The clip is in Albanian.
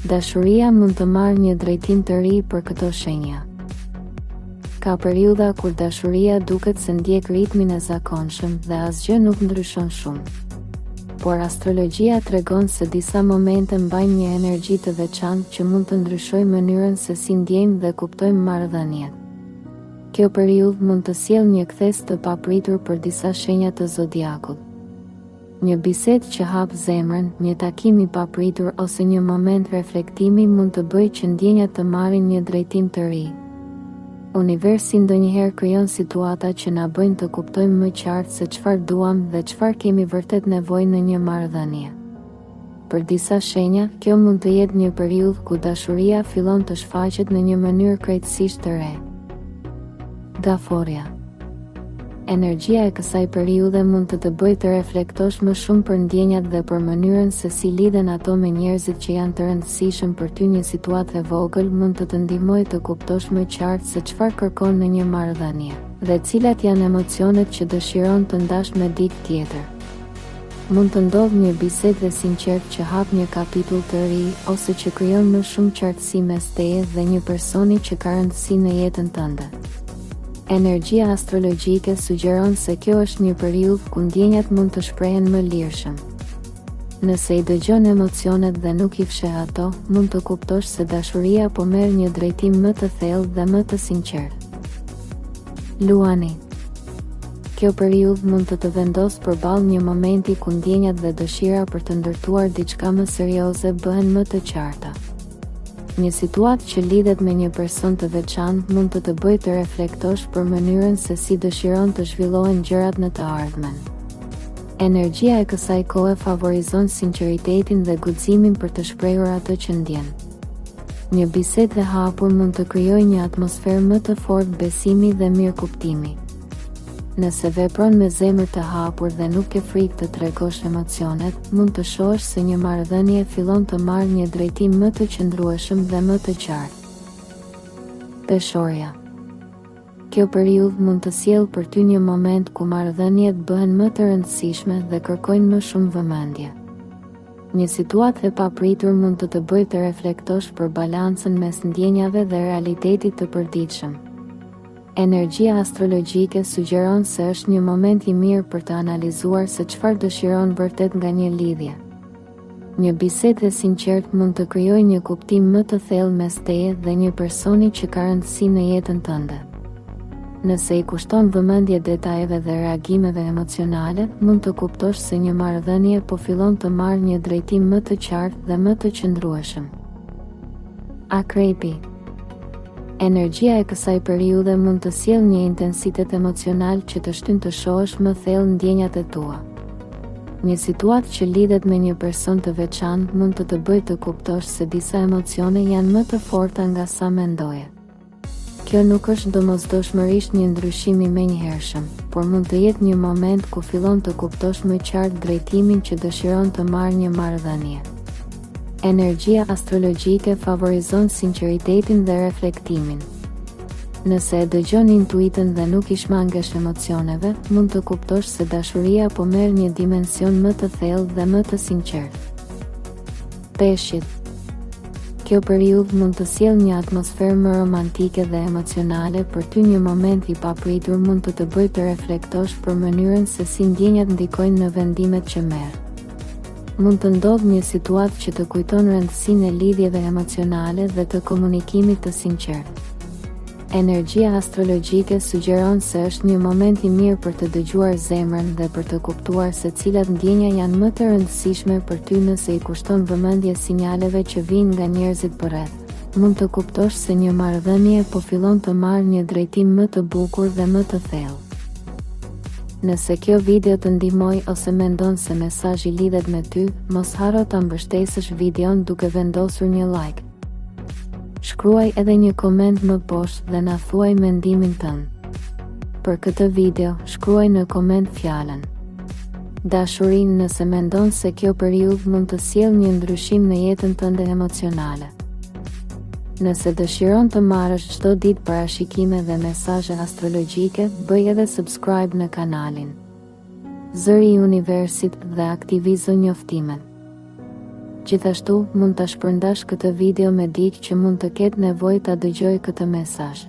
Dashuria mund të marrë një drejtim të ri për këto shenja. Ka periudha kur dashuria duket se ndjek ritmin e zakonshëm dhe asgjë nuk ndryshon shumë. Por astrologjia tregon se disa momente mbajnë një energji të veçantë që mund të ndryshojë mënyrën se si ndjejmë dhe kuptojmë marrëdhëniet. Kjo periudhë mund të sjellë një kthesë të papritur për disa shenja të zodiakut. Një bisedë që hap zemrën, një takim i papritur ose një moment reflektimi mund të bëjë që ndjenjat të marrin një drejtim të ri. Universi ndonjëherë krijon situata që na bëjnë të kuptojmë më qartë se çfarë duam dhe çfarë kemi vërtet nevojë në një marrëdhënie. Për disa shenja, kjo mund të jetë një periudhë ku dashuria fillon të shfaqet në një mënyrë krejtësisht të re. Gaforrja Energjia e kësaj periudhe mund të të bëjë të reflektosh më shumë për ndjenjat dhe për mënyrën se si lidhen ato me njerëzit që janë të rëndësishëm për ty një situatë e vogël mund të të ndihmojë të kuptosh më qartë se çfarë kërkon në një marrëdhënie dhe cilat janë emocionet që dëshiron të ndash me dikë tjetër. Mund të ndodhë një bisedë e sinqertë që hap një kapitull të ri ose që krijon më shumë qartësi mes teje dhe një personi që ka rëndësi në jetën tënde. Energjia astrologjike sugjeron se kjo është një periudhë ku ndjenjat mund të shprehen më lirshëm. Nëse i dëgjon emocionet dhe nuk i fsheh ato, mund të kuptosh se dashuria po merr një drejtim më të thellë dhe më të sinqertë. Luani Kjo periudhë mund të të vendosë përballë një momenti ku ndjenjat dhe dëshira për të ndërtuar diçka më serioze bëhen më të qarta. Një situatë që lidhet me një person të veçantë mund të të bëjë të reflektosh për mënyrën se si dëshiron të zhvillohen gjërat në të ardhmen. Energjia e kësaj kohe favorizon sinqeritetin dhe guximin për të shprehur atë që ndjen. Një bisedë e hapur mund të krijojë një atmosferë më të fortë besimi dhe mirëkuptimi. Nëse vepron me zemër të hapur dhe nuk ke frikë të tregosh emocionet, mund të shohësh se një marrëdhënie fillon të marrë një drejtim më të qëndrueshëm dhe më të qartë. Peshorja Kjo periudhë mund të sjellë për ty një moment ku marrëdhëniet bëhen më të rëndësishme dhe kërkojnë më shumë vëmendje. Një situatë e papritur mund të të bëjë të reflektosh për balancën mes ndjenjave dhe realitetit të përditshëm. Energjia astrologjike sugjeron se është një moment i mirë për të analizuar se çfarë dëshiron vërtet nga një lidhje. Një bisedë e sinqertë mund të krijojë një kuptim më të thellë mes teje dhe një personi që ka rëndësi në jetën tënde. Nëse i kushton vëmendje detajeve dhe reagimeve emocionale, mund të kuptosh se një marrëdhënie po fillon të marrë një drejtim më të qartë dhe më të qëndrueshëm. Akrepi Energjia e kësaj periudhe mund të sjellë një intensitet emocional që të shtyn të shohësh më thellë ndjenjat e tua. Një situatë që lidhet me një person të veçantë mund të të bëjë të kuptosh se disa emocione janë më të forta nga sa mendoje. Kjo nuk është domosdoshmërisht një ndryshim i menjëhershëm, por mund të jetë një moment ku fillon të kuptosh më qartë drejtimin që dëshiron të marrë një marrëdhënie. Energjia astrologjike favorizon sinqeritetin dhe reflektimin. Nëse e dëgjon intuitën dhe nuk i shmangesh emocioneve, mund të kuptosh se dashuria po merr një dimension më të thellë dhe më të sinqertë. Peshqit Kjo periudhë mund të sjellë një atmosferë më romantike dhe emocionale për ty një moment i papritur mund të të bëjë të reflektosh për mënyrën se si ndjenjat ndikojnë në vendimet që merr. Mund të ndodhë një situatë që të kujton rëndësinë e lidhjeve emocionale dhe të komunikimit të sinqertë. Energjia astrologjike sugjeron se është një moment i mirë për të dëgjuar zemrën dhe për të kuptuar se cilat ndjenja janë më të rëndësishme për ty nëse i kushton vëmendje sinjaleve që vijnë nga njerëzit përreth. Mund të kuptosh se një marrëdhënie po fillon të marrë një drejtim më të bukur dhe më të thellë. Nëse kjo video të ndihmoi ose mendon se mesazhi lidhet me ty, mos harro ta mbështesësh videon duke vendosur një like. Shkruaj edhe një koment më poshtë dhe na thuaj mendimin tënd. Për këtë video, shkruaj në koment fjalën Dashuri nëse mendon se kjo periudhë mund të sjellë një ndryshim në jetën tënde emocionale. Nëse dëshiron të marrësh çdo ditë parashikime dhe mesazhe astrologjike, bëj edhe subscribe në kanalin Zëri i Universit dhe aktivizo njoftimet. Gjithashtu, mund ta shpërndash këtë video me dikë që mund të ketë nevojë ta dëgjojë këtë mesazh.